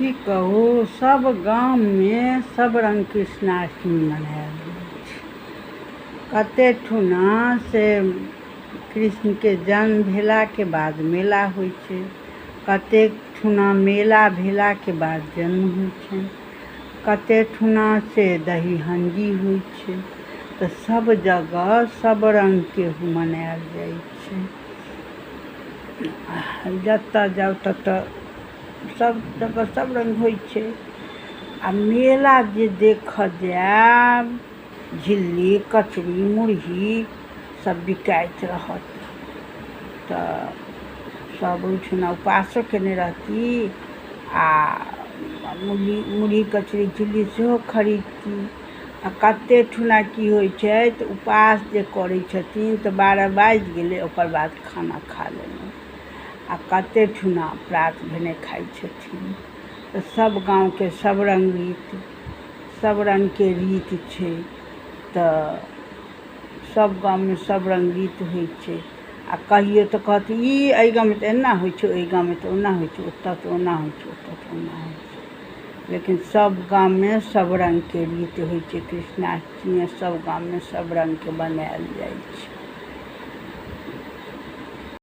की कहू, सब गाममे सब रङ्ग कृष्णाष्टमी मनायल जाइ छै। कते ठुना से कृष्णके जन्म भेलाके बाद मेला होइ छै, कतेक ठुना मेला भेलाके बाद जन्म होइ छनि, कते ठुना से दही हण्डी होइ छै। तऽ सब जगह सब रङ्गके मनायल जाइ छै। जतऽ जाउ ततऽ सब जगह सब रङ्ग होइ छै। आ मेला जे देखऽ जायब, झिल्ली, कचरी, मुरही सब बिकाइत रहत। तऽ सब ओहिठुना उपासो केने रहती आ मुरही, कचरी, झिल्ली सेहो खरीदती। आ कते ठुना की होइ छै तऽ उपास जे करै छथिन तऽ 12 बाजि गेलै, ओकर बाद खाना खा लेलहुँ। आ कते ठुना प्रात भेने खाइ छथिन। तऽ सब गाँवके सब रङ्ग रीत, सब रङ्गके रीत छै। तऽ सब गाममे सब रङ्ग रीत होइ छै। आ कहियो तऽ कहत, ई एहि गाममे तऽ एना होइ छै, ओहि गाममे तऽ ओना होइ छै, ओतऽ तऽ ओना होइ छै, ओतऽ तऽ ओना होइ छै। लेकिन सब गाममे सब रङ्गके रीत होइ छै। कृष्णाष्टमी सब गाममे सब रङ्गके बनायल जाइ छै।